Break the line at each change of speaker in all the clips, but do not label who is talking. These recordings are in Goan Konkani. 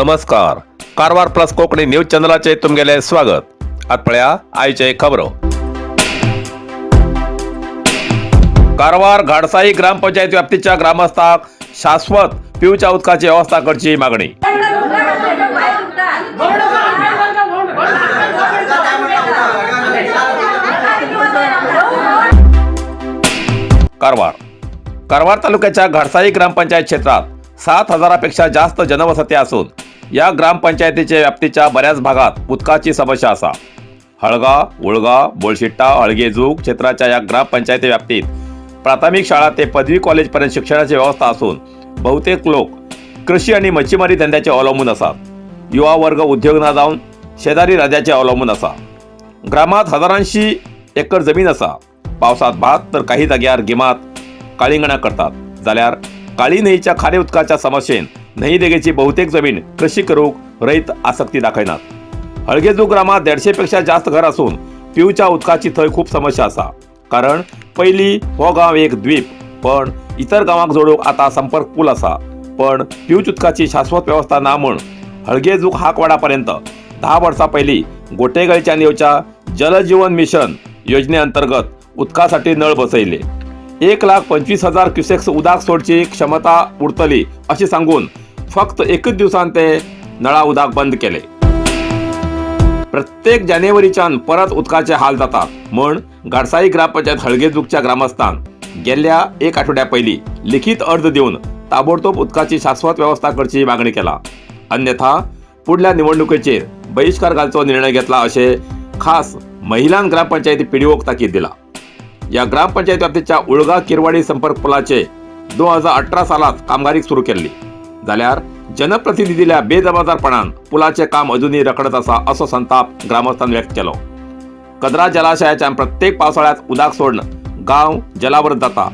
नमस्कार, कारवार प्लस कोंकणी न्यूज चॅनलाचे तुमगेले स्वागत. आत पळया आयचे खबरो. कारवार घाडसाई ग्रामपंचायत व्याप्तीच्या ग्रामस्थाक शाश्वत पिवच्या उदकाची व्यवस्था करची मागणी. कारवार कारवार तालुक्याच्या घाडसाई ग्रामपंचायत क्षेत्रात 7,000पेक्षा जास्त जनवसती असून या ग्रामपंचायतीच्या व्याप्तीच्या बऱ्याच भागात उदकाची समस्या असा. हळगा, उळगा, बोळशिट्टा, हळगेजूग क्षेत्राच्या या ग्रामपंचायती व्याप्तीत प्राथमिक शाळा ते पदवी कॉलेजपर्यंत शिक्षणाची व्यवस्था असून बहुतेक लोक कृषी आणि मच्छीमारी धंद्याचे अवलंबून असात. युवा वर्ग उद्योग ना जाऊन शेजारी राज्याचे अवलंबून असा. ग्रामात हजारांशी एकर जमीन असा. पावसात भात तर काही जाग्यार गिमात काळिंगणां करतात, जाल्यार काळी न्हंयच्या खारे उदकाच्या समस्येन न्हंयी देगेची बहुतेक जमीन कृषी करूक रयत आसक्ती दाखयनात. हळगेजू ग्रामात 150 पेक्षा जास्त घर असून पिवच्या उदकाची थंय खूप समस्या आसा, कारण पयली हो गांव एक द्वीप, पण इतर गांवाक जोडूंक आता संपर्क पूल आसा, पण पिवच्या उदकाची शाश्वत व्यवस्था ना म्हूण हळगेजूक हाकवाडापर्यंत 10 वर्सां पयलीं गोटेगळच्यान येवच्या जलजीवन मिशन योजने अंतर्गत उदकासाठी नळ बसयले. 1,25,000 क्युसेक्स उदक सोडची क्षमता उरतली अशी सांगून फक्त एकच दिवसान ते नळा उदक बंद केले. प्रत्येक जानेवारीच्यान परत उदकाचे हाल जातात म्हण गाडसाई ग्रामपंचायत हळगेजूकच्या ग्रामस्थान गेल्या एक आठवड्या पयलीं लिखित अर्ज दिवन ताबडतोब उदकाची शाश्वत व्यवस्था करची मागणी केला, अन्यथा पुढल्या निवडणुकीचेर बहिष्कार घालचो निर्णय घेतला अशें खास महिलान ग्रामपंचायती पीडीओक ताकीद दिला. या ग्रामपंचायत व्याप्तीच्या उळगा किरवाडी संपर्क पुलाचे 2018 सालात कामगिरी सुरू केल्ली, जाल्यार जनप्रतिनिधील्या बेजबाबदारपणान पुलाचे काम अजूनही रखडत आसा असो संताप ग्रामस्थान व्यक्त केलो. कदरा जलाशयाच्या प्रत्येक पावसाळ्यात उदक सोडून गांव जलावृत जाता.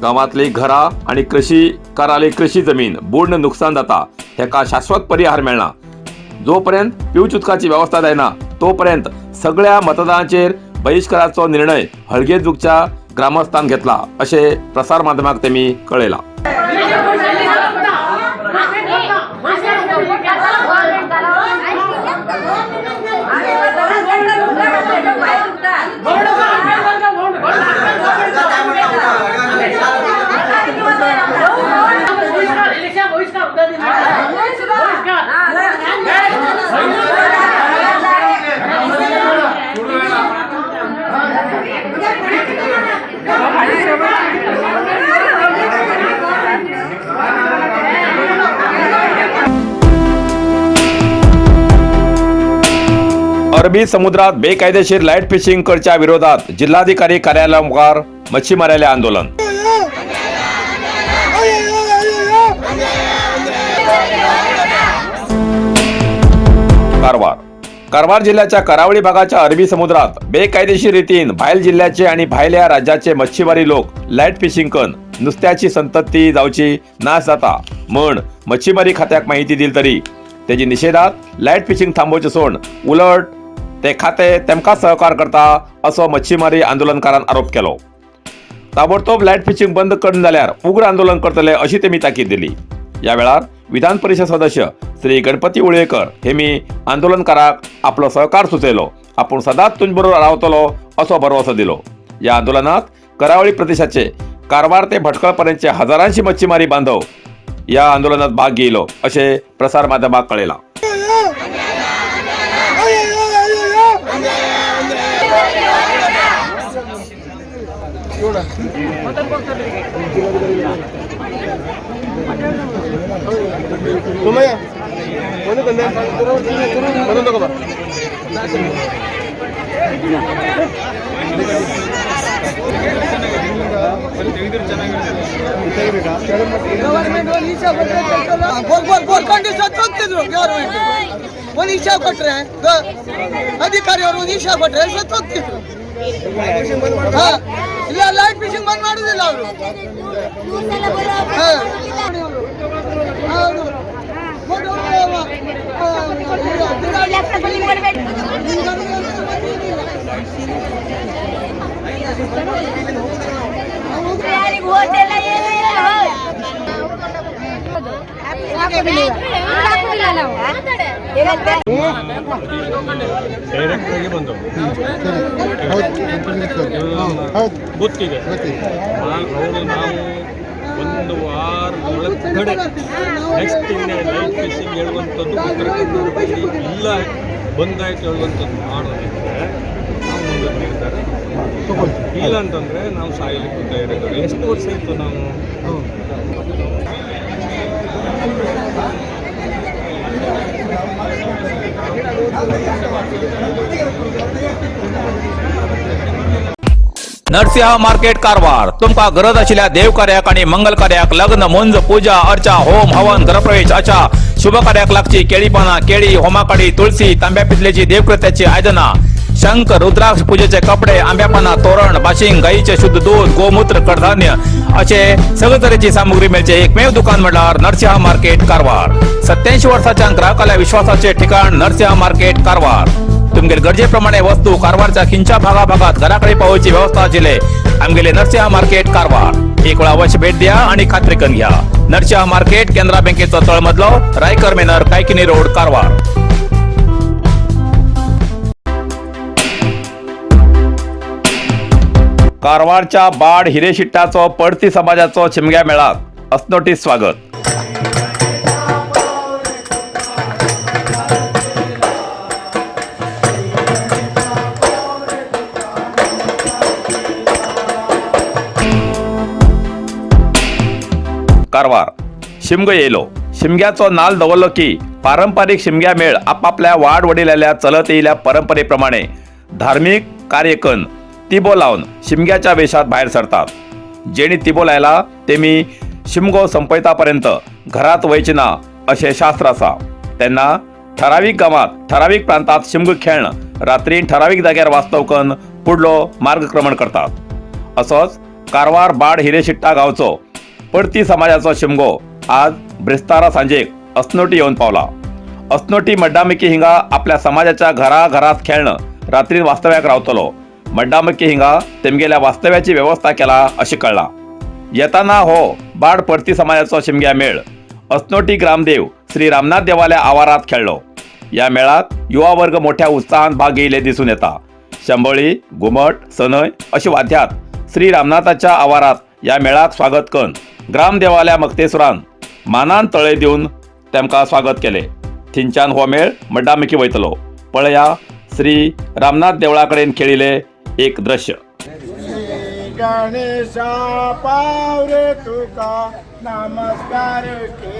गांवांतली घरां आणि कृषीकाराली कृषी जमीन बुडून नुकसान जाता. हेका शाश्वत परिहार मेळना. जोपर्यंत पिवच्या उदकाची व्यवस्था जायना तोपर्यंत सगळ्या मतदानाचेर बहिष्काराचो निर्णय हळगेजूकच्या ग्रामस्थान घेतला अशें प्रसार माध्यमाक तेमी कळयलां. अरबी समुद्रात बेकायदेशीर लाईट फिशिंग करच्या विरोधात जिल्हाधिकारी कार्यालयामुखार मच्छीमाराले आंदोलन. कारवार कारवार जिल्ह्याच्या करावळी भागाच्या अरबी समुद्रात बेकायदेशीर रीतीन भायल जिल्ह्याचे आणि भायल्या राज्याचे मच्छीमारी लोक लाईट फिशिंग कन नुस्त्याची संतती जावची नाश जाता म्हण मच्छीमारी खात्याक माहिती दिली तरी तेजी निषेधात लाईट फिशिंग थांबोवचे सोड उलट ते खाते तेमकां सहकार करता असो मच्छीमारी आंदोलनकारान आरोप केलो. ताबडतोब लाईट फिशिंग बंद करून जाल्यार उग्र आंदोलन करतले अशी तेमी ताकीद दिली. या वेळार विधान परिषद सदस्य श्री गणपती उळेकर हेमी आंदोलनकाराक आपलो सहकार सुचयलो. आपूण सदांच तुमचे बरोबर रावतलो असो भरवसो दिलो. या आंदोलनात करावळी प्रदेशाचे कारवार ते भटकळ पर्यंतचे हजारांशी मच्छीमारी बांधव या आंदोलनात भाग घेयलो अशें प्रसार माध्यमाक कळयलां.
ಗವರ್ಮೆಂಟ್ ಒಂದು ಹಿಸಾಬ್ ಕೊಟ್ರೆ ಬೋರ್ಕೊಂಡು ಸತ್ತೋಗ್ತಿದ್ರು. ಗವರ್ಮೆಂಟ್ ಒಂದು ಹಿಸಾಬ್ ಕೊಟ್ರೆ, ಅಧಿಕಾರಿಯವರು ಒಂದು ಹಿಸಾಬ್ ಕೊಟ್ರೆ ಸತ್ತೋಗ್ತಿದ್ರು. ಹಾ, ಇಲ್ಲ, ಲೈಟ್ ಫಿಶಿಂಗ್ ಬಂದ್ ಮಾಡುದಿಲ್ಲ ಅವರು. ಹೌದು.
ಯಾರಿಗೂ ಹೋಟೆಲ್ಲ ಏನೂ ಇಲ್ಲ. ಡೈರೆಕ್ಟಾಗಿ ಬಂದವು ಗೊತ್ತಿದೆ. ಅವರು ನಾವು ಒಂದು ವಾರದೊಳಗಡೆ ನೆಕ್ಸ್ಟ್ ಇನ್ನೇ ಲೈಟ್ ಫಿಶಿಂಗ್ ಹೇಳುವಂಥದ್ದು ಉತ್ತರ ಕರ್ನಾಟಕದಲ್ಲಿ ಇಲ್ಲ ಬಂದಾಯ್ತು ಹೇಳುವಂಥದ್ದು ಮಾಡೋದಿದ್ರೆ ನಾವು ಮುಂದೆ ನಿರ್ಧಾರ ಇಲ್ಲ ಅಂತಂದರೆ ನಾವು ಸಾಯಲಿಕ್ಕೂ ತಯಾರಿದ್ದೇವೆ. ಎಷ್ಟು ವರ್ಷ ಇತ್ತು ನಾವು?
नरसिंह मार्केट कारवार. तुमकां गरज आशिल्ल्या देवकार्याक आनी मंगल कार्याक, लग्न, मुंज, पूजा अर्चा, होम हवन, गृहप्रवेश अशा शुभ कार्याक लागची केळी पानां, केळी, होमाकाडी, तुळसी, तांब्या पितलेची देवकृत्याची आयदनां, शंख, रुद्राक्ष, पूजेचे कपडे, आंब्या पानां, तोरण, बाशिंग, गाईचे शुद्ध दूध, गोमूत्र, कडधान्य असे सगळे तरेची सामुग्री मेळचे एकमेव दुकान म्हळ्यार नरसिंह मार्केट कारवार. 87 वर्साच्या ग्राहकाल्या विश्वासाचे ठिकाण नरसिंह मार्केट कारवार. तुमगेले गरजेप्रमाणे वस्तू कारवारच्या खिंच्या भागाभागात घराकडे पावोवची व्यवस्था आशिल्ले आमगेले नरसिंह मार्केट कारवार. एक वेळा अवश्य भेट द्या आणि खात्री करून घ्या. नरसिंह मार्केट, केनरा बँकेचो तळमजलो, रायकर मेनर, कायकिनी रोड, कारवार. कारवारच्या बाड हिरेशिट्टाचो पडती समाजाचो शिमग्या मेळाक असनोटी स्वागत. कारवार शिमगो येयलो, शिमग्याचो नाल दवरलो की पारंपारीक शिमग्या मेळ आपापल्या वाड वडिलाल्या चलत येयल्या परंपरेप्रमाणे धार्मीक कार्य करून तिबो लावन शिमग्याच्या वेशात भायर सरतात. जेणी तिबो लायला तेमी शिमगो संपयतापर्यंत घरात वयचे ना अशें शास्त्र आसा. तेन्ना ठरावीक गांवात, ठरावीक प्रांतात शिमगो खेळण रात्री ठरावीक जाग्यार वास्तव करून फुडलो मार्गक्रमण करतात. असोच कारवार बाड हिरेशिट्टा गांवचो पडती समाजाचो शिमगो आज ब्रेस्तारा सांजेक असनोटी येवन पावला. असनोटी मड्डामिकी हिंगा आपल्या समाजाच्या घराघरात खेळणं रात्री वास्तव्याक रावतलो. मड्डामिकी हिंगा तेमगेल्या वास्तव्याची व्यवस्था केला अशें कळ्ळां. येताना हो बाड पडती समाजाचो शिमग्या मेळ असनोटी ग्रामदेव श्री रामनाथ देवाल्या आवारात खेळ्ळो. या मेळाक युवा वर्ग मोठ्या उत्साहान भाग घेयले दिसून येता. शंबळी, घुमट, सनय अशी वाद्यात श्री रामनाथाच्या आवारात या मेळाक स्वागत करून ग्रामदेवाल्या मक्तेसुरान मानान तळे दिवन तेमकां स्वागत केले. थिंच्यान हो मेळ मड्डामिकी वयतलो. पळया श्री रामनाथ देवळा कडेन खेळिल्ले एक दृश्य.
श्री गणेशा पावरे तुका नमस्कार के.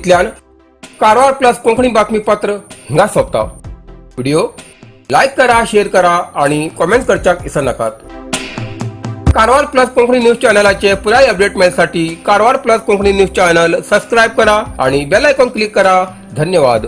इतल्यान कारवार प्लस कोंकणी बातमीपत्र हिंगा सोंपता. व्हिडिओ लायक करा, शेअर करा आणि कॉमेंट करच्याक विसरनाकात. कारवार प्लस कोंकणी न्यूज चॅनलाचे पुराय अपडेट मेळसाठी Karwar plus Konkani news channel subscribe करा आणि बेल आयकॉन क्लिक करा. धन्यवाद.